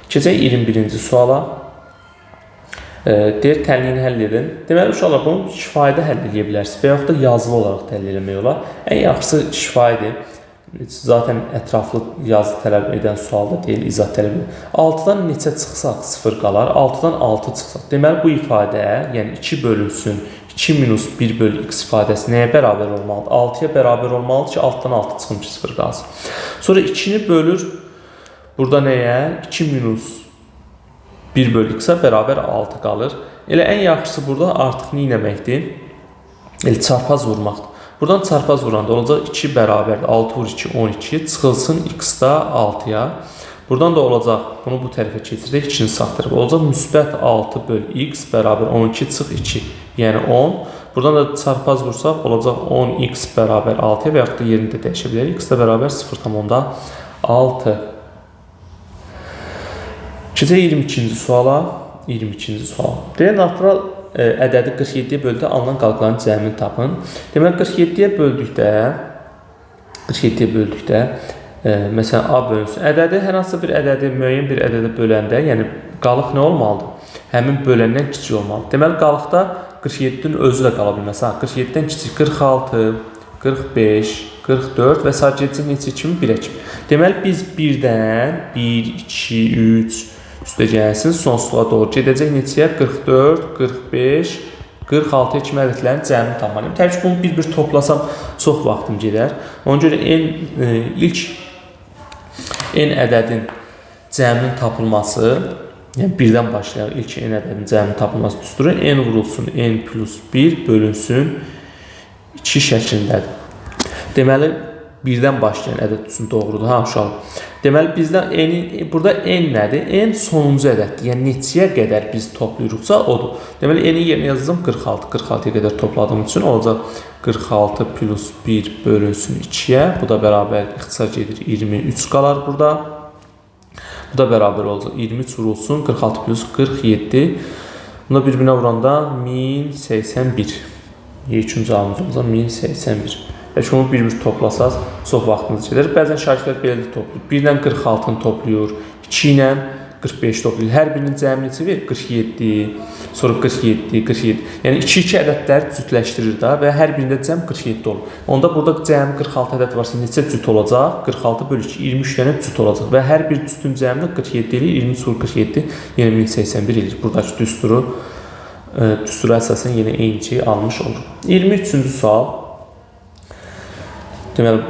Keçək 21-ci suala. Deyir, tənliyini həll edin. Deməli, uşaqlar, bunu şifahidə həll edə bilərsiniz və yaxud da yazılı olaraq da həll eləmək olar. Ən yaxşısı şifahidir. Zaten ətraflı yazı tələb edən sual da deyil, izah tələb edən. 6-dan neçə çıxsaq 0 qalar, 6-dan 6 çıxsaq. Deməli, bu ifadə, yəni 2 bölünsün 2 minus 1 bölü x ifadəsi nəyə bərabər olmalıdır? 6-ya bərabər olmalıdır ki, 6-dan 6 çıxım ki, 0 qalsın. Sonra 2-ni bölür, burada nəyə? 2 minus 1 bölü x-a bərabər 6 qalır. Elə ən yaxşısı burada artıq nə eləməkdir? Elə çarpaz vurmaqdır. Buradan çarpaz vuranda olacaq 2 bərabərdir. 6 vur 2, 12. Çıxılsın x-da 6-ya. Buradan da olacaq, bunu bu tərəfə keçirdək, 2-ni sağ tərəfə. Olacaq müsbət 6 böl x bərabər 12 çıx 2, yəni 10. Buradan da çarpaz vursaq olacaq 10x bərabər 6-ya və yaxud da yerini də dəyişə bilərik. X də bərabər 0,6. Keçək 22-ci suala. 22-ci sual. Deyir, natural ədədi 47-yə böldükdə alınan qalıqların cəmini tapın. Deməli, 47-yə böldükdə, 47-yə böldükdə, məsələn, A bölünsün. Ədədi, hər hansısa bir ədədi, müəyyən bir ədədə böləndə, yəni qalıq nə olmalıdır? Həmin böləndən kiçik olmalıdır. Deməli, qalıqda 47-nin özü də qala bilməz. 47-dən kiçik 46, 45, 44 və sair gedəcək neçə kimi? 1-ə kimi. Deməli, biz 1-dən 1, 2, 3 üstə gəlsin, sonsuzluğa doğru gedəcək neçəyə? 44, 45, 46 kimi ədədlərin cəmini tapmalıyım. Təbii ki, bunu bir-bir toplasam çox vaxtım gedər. Ona görə ilk n ədədin cəminin tapılması, yəni birdən başlayaq, ilk n ədədin cəminin tapılması düsturu n vurulsun, n plus 1 bölünsün 2 şəklindədir. Deməli, birdən başlayan ədəd üçün doğrudur, ha uşaq. Deməli, bizdə n, burada n nədir? N sonuncu ədəddir. Yəni, neçəyə qədər biz toplayırıqsa odur. Deməli, n-in yerinə yazacağım 46. 46-ya qədər topladığım üçün olacaq 46 plus 1 bölünsün 2-yə. Bu da bərabər ixtisar gedir 23 qalar burada. Bu da bərabər olacaq 23 vurulsun 46 plus 47. Buna bir-birinə vuranda 1081. Yekun cavabımız olacaq 1081. Yəni ki, onu bir-bir toplasaz çox vaxtınız gedər. Bəzən şagirdlər belə də toplayır. 1 ilə 46-nı toplayır, 2 ilə 45 toplayır. Hər birinin cəmi neçə verir? 47, sonra 47, 47. Yəni 2-2 ədədlər cütləşdirir da və hər birində cəm 47 olur. Onda burada cəmi 46 ədəd varsa neçə cüt olacaq? 46 bölü 2, 23 dənə cüt olacaq və hər bir cütün cəmi də 47 eləyir. 23 vur 47, yenə 1081 eləyir. Buradakı düsturu düstura əsasən yenə eyni şeyi almış olur. 23-cü sual. Deməli,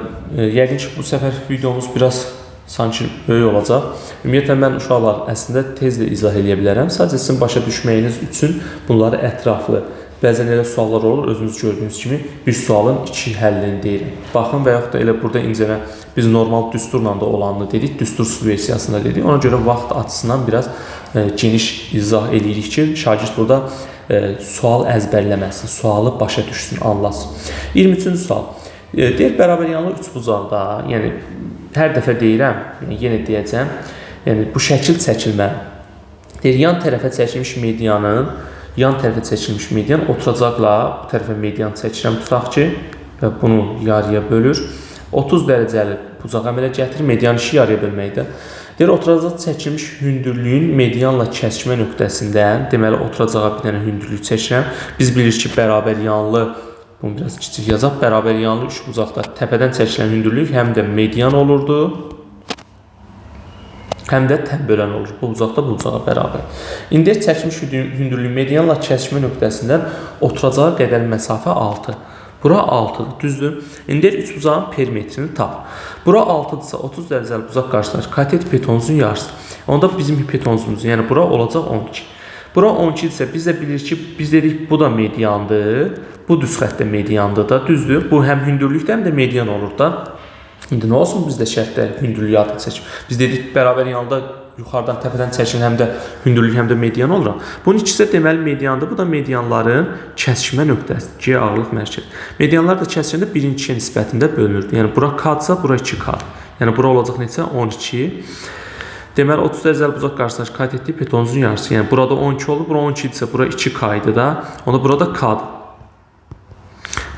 yəqin ki, bu səfər videomuz biraz sanki böyük olacaq. Ümumiyyətlə, mən uşaqlar əslində tez də izah eləyə bilərəm. Sadəcə sizin başa düşməyiniz üçün bunları ətraflı, bəzən elə suallar olur, özünüz gördüyünüz kimi bir sualın iki həllini deyirəm. Baxın və yaxud da elə burada incənə biz normal düsturla da olanını dedik, düstursuz versiyasında dedik. Ona görə vaxt açısından biraz geniş izah eləyirik ki, şagird burada sual əzbərləməsin, sualı başa düşsün, anlasın. 23-cü sual. Deyir, bərabər yanlı üçbucaqda, yəni hər dəfə deyirəm, yəni yenə deyəcəm, yəni bu şəkil çəkilmə. Deyir, yan tərəfə çəkilmiş medianın, yan tərəfə çəkilmiş median oturacaqla, bu tərəfə median çəkirəm, tutaq ki, və bunu yarıya bölür. 30 dərəcəli bucaq əmələ gətirir, median işi yarıya bölməkdə. Deyir, oturacaq çəkilmiş hündürlüyün medianla kəsişmə nöqtəsindən, deməli, oturacağa bir dənə hündürlük çəkirəm. Biz bilirik ki, bərabər yanlı, bunu biraz kiçik yazaq, bərabər yanlı üçbucaqda təpədən çəkilən hündürlük həm də median olurdu, həm də tənbölən olur. Bu bucaqda bu bucağa bərabər. İndi çəkilmiş hündürlük medianla kəsişmə nöqtəsindən oturacağa qədər məsafə 6. Bura 6-dır, düzdür? İndi üçbucağın perimetrini tap. Bura 6-dırsa 30 dərəcəli bucaq qarşısındakı katet hipotenuzun yarısıdır. Onda bizim hipotenuzumuzun, yəni bura olacaq 12. Bura 12 isə biz də bilirik ki, biz dedik bu da mediandır. Bu düz xəttdə mediandır da, düzdür? Bu həm hündürlükdə, həm də median olur da. İndi nə olsun bizdə şərtdə hündürlük adı çəkib. Biz dedik bərabər yanında yuxarıdan təpədən çəkilən həm də hündürlük, həm də median olur. Bunun ikisi də deməli mediandır. Bu da medianların kəsişmə nöqtəsidir. G ağırlıq mərkəzi. Medianlar da kəsişəndə 1-in 2-yə nisbətində bölünürdü. Yəni bura K-dırsa, bura 2K. Yəni bura olacaq neçə? 12. Deməli 30 dərəcəli bucaq qarşısındakı katetli hipotenuzun yarısı. Yəni burada 12 olur, bura 12 idisə, bura 2K idi da. Onda burada K-dır.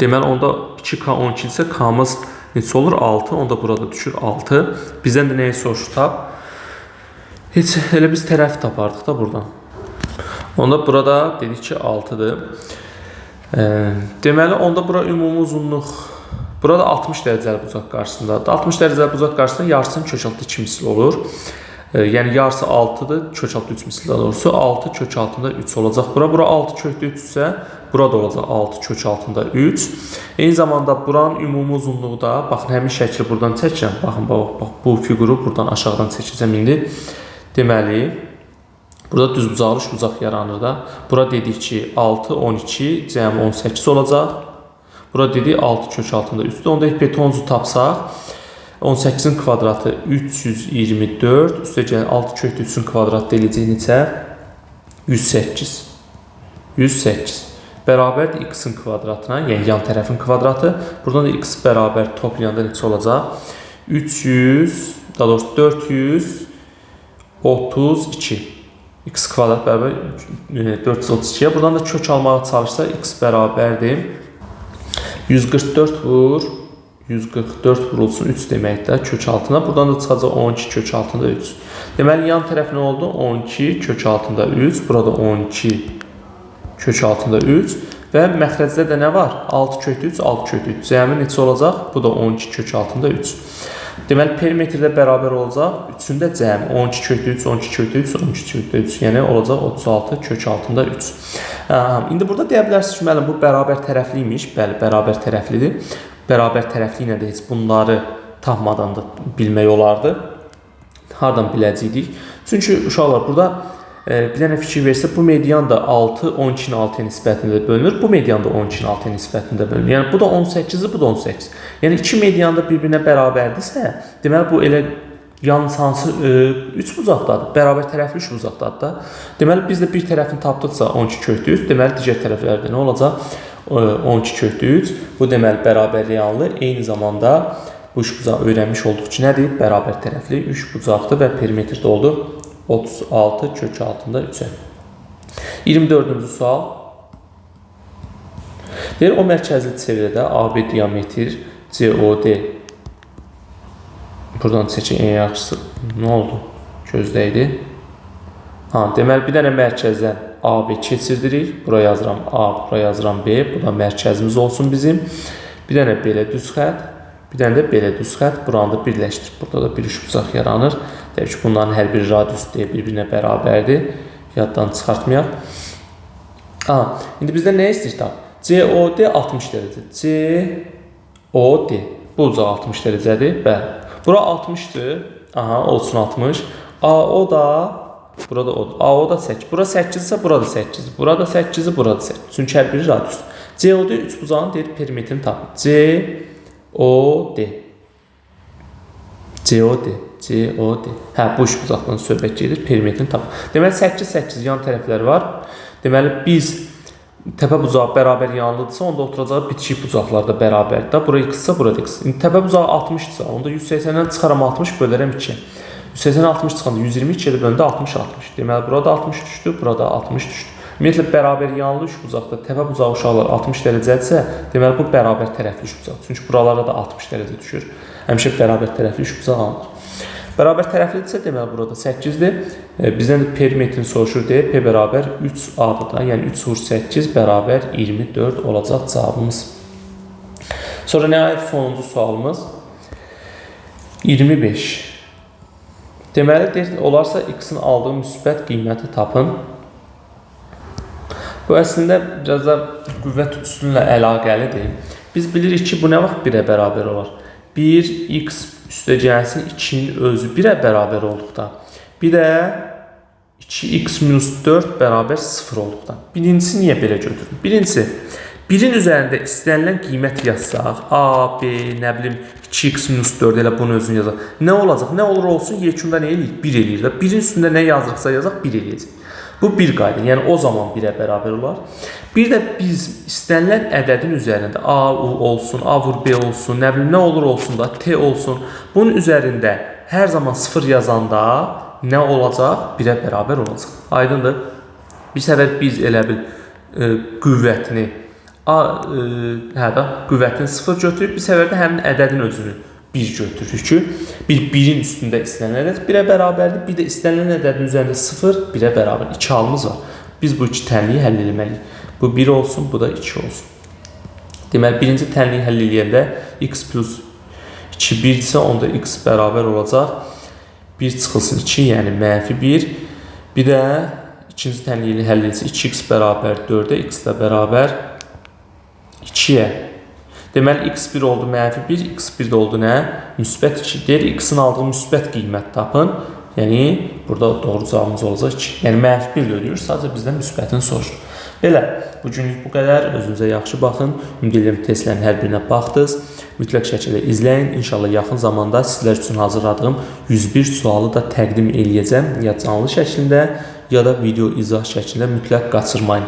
Deməli onda 2K 12 idisə K-mız neçə olur? 6. Onda burada düşür 6. Bizdən də nəyi soruşur tap? Heç elə biz tərəf tapardıq da buradan. Onda burada dedik ki 6-dır. Deməli onda bura ümumi uzunluq burada 60 dərəcəli bucaq qarşısındadır. 60 dərəcəli bucaq qarşısında yarısının kök altı 2 misli olur. Yəni yarısı 6-dır, kök altı 3 misli daha doğrusu. 6 kök altında 3 olacaq bura. Bura 6 kökdə 3 isə burada olacaq 6 kök altında 3. Eyni zamanda buranın ümumi uzunluğu da, baxın həmin şəkli buradan çəkirəm. Baxın, bax, bu fiquru buradan aşağıdan çəkəcəm indi. Deməli, burada düzbucaqlı üçbucaq yaranır da. Bura dedik ki, 6, 12, cəmi 18 olacaq. Bura dedik 6 kök altında 3-dür. Onda hipotenuzu tapsaq, 18-in kvadratı 324, üstə gələn 6 kökdə 3-ün kvadratı eləyəcək neçə? 108. 108. Bərabərdir x-in kvadratına, yəni yan tərəfin kvadratı. Buradan da x bərabər toplayanda neçə olacaq? 300, daha doğrusu 432. X kvadrat bərabər 432-yə. Buradan da kök almağa çalışsa x bərabərdir. 144 vur. 144 vurulsun 3 deməkdir kök altına. Buradan da çıxacaq 12 kök altında 3. Deməli, yan tərəf nə oldu? 12 kök altında 3. Burada 12 kök altında 3. Və məxrəcdə də nə var? 6 kökdə 3, 6 kökdə 3. Cəmi neçə olacaq? Bu da 12 kök altında 3. Deməli, perimetrdə bərabər olacaq. 3-ün də cəmi 12 kökdə 3, 12 kökdə 3, 12 kökdə 3. Yəni, olacaq 36 kök altında 3. İndi burada deyə bilərsiniz ki, müəllim, bu bərabər tərəfli imiş. Bəli, bərabər tərəflidir. Bərabər tərəfli ilə də heç bunları tapmadan da bilmək olardı. Hardan biləcəkdik? Çünki uşaqlar burada bir dənə fikir versə, bu median da 6, 12-nin 6-ya nisbətində bölünür. Bu median da 12-nin 6-ya nisbətində bölünür. Yəni bu da 18-dir, bu da 18. Yəni iki median da bir-birinə bərabərdirsə, deməli bu elə yalnız hansı üç bucaqdadır? Bərabər tərəfli üç bucaqdadır da. Deməli biz də bir tərəfini tapdıqsa 12 kökdə 3, deməli digər tərəflərdə nə olacaq? 12 kökdə 3. Bu deməli bərabər yanlı. Eyni zamanda bu üçbucağı öyrənmiş olduq ki, nədir? Bərabər tərəfli üç bucaqdır və perimetr də oldu 36 kök altında 3-ə. 24-cü sual. Deyir, o mərkəzli çevrədə AB diametr COD. Buradan çəkək ən yaxşısı. Nə oldu? Gözdəydi. Ha, deməli, bir dənə mərkəzdən AB keçirdirik. Bura yazıram A, bura yazıram B. Bu da mərkəzimiz olsun bizim. Bir dənə belə düz xətt, bir dənə də belə düz xətt. Buranı da birləşdirib. Burada da bir üçbucaq yaranır. Təbii ki, bunların hər bir radius D bir-birinə bərabərdir. Yaddan çıxartmayaq. Ha, indi bizdən nə istəyir tam? COD 60 dərəcə. COD. Bu ucaq 60 dərəcədir. Bəli. Bura 60-dır. Aha, olsun 60. AO da burada odur. AO da 8. Bura 8 isə burada 8. Burada 8-i, burada 8. Çünki hər biri radiusdur. COD üçbucağın deyir perimetrini tapın. COD. COD. COD. Hə, bu üçbucaqdan söhbət gedir. Perimetrini tapın. Deməli 8 8 yan tərəfləri var. Deməli biz təpə bucağı bərabər yanlıdırsa, onda oturacağı bitişik bucaqlar da bərabərdir. Bura x-sə, burada x. İndi təpə bucağı 60-dırsa, onda 180-dən çıxaram 60, bölərəm 2-yə. 180 60 çıxanda 122 ilə böləndə 60 60. Deməli burada 60 düşdü, burada 60 düşdü. Ümumiyyətlə bərabər yanlı üçbucaqda təpə bucağı uşaqlar 60 dərəcədirsə, deməli bu bərabər tərəfli üçbucaq. Çünki buralara da 60 dərəcə düşür. Həmişə bərabər tərəfli üçbucaq alınır. Bərabər tərəflidirsə, deməli burada 8-dir. Bizdən də perimetrini soruşur deyə P bərabər 3A-dır da. Yəni 3 vur 8 bərabər 24 olacaq cavabımız. Sonra nəhayət sonuncu sualımız 25. Deməli, deyir, olarsa x-in aldığı müsbət qiyməti tapın. Bu əslində biraz da qüvvət üsuluna əlaqəlidir. Biz bilirik ki, bu nə vaxt 1-ə bərabər olar? 1x üstə gəlsin 2-nin özü 1-ə bərabər olduqda. Bir də 2x minus 4 bərabər 0 olduqda. Birincisi niyə belə götürürüm? Birincisi, 1-in üzərində istənilən qiymət yazsaq, A, B, nə bilim, 2x minus 4 elə bunun özünü yazaq. Nə olacaq? Nə olur olsun, yekunda nə eləyir? 1 eləyir də. 1-in üstündə nə yazırıqsa yazaq, 1 eləyəcək. Bu bir qayda, yəni o zaman 1-ə bərabər olar. Bir də biz istənilən ədədin üzərində A olsun, A vur B olsun, nə bilim, nə olur olsun da, T olsun. Bunun üzərində hər zaman 0 yazanda nə olacaq? 1-ə bərabər olacaq. Aydındır? Bir səfər biz elə bil qüvvətini qüvvətini 0 götürüb, bir səfər də həmin ədədin özünü 1 götürürük ki, bir 1-in üstündə istənilən ədəd 1-ə bərabərdir, bir də istənilən ədədin üzərində 0 1-ə bərabər. 2 halımız var. Biz bu iki tənliyi həll etməliyik. Bu 1 olsun, bu da 2 olsun. Deməli, birinci tənliyi həll eləyəndə x plus 2 1 isə onda x bərabər olacaq. 1 çıxılsın 2, yəni mənfi 1. Bir də ikinci tənliyi həll etsə 2x bərabər 4-ə, x də bərabər 2-yə. Deməli, x1 oldu mənfi 1, x1 də oldu nə? Müsbət 2. Deyir, x-in aldığı müsbət qiymət tapın. Yəni, burada doğru cavabımız olacaq 2. Yəni, mənfi 1 ilə ödəyir, sadəcə bizdən müsbətini soruşur. Belə, bugünlük bu qədər. Özünüzə yaxşı baxın. Ümid edirəm testlərin hər birinə baxdınız. Mütləq şəkildə izləyin. İnşallah yaxın zamanda sizlər üçün hazırladığım 101 sualı da təqdim eləyəcəm. Ya canlı şəklində, ya da video izah şəklində mütləq qaçırmayın.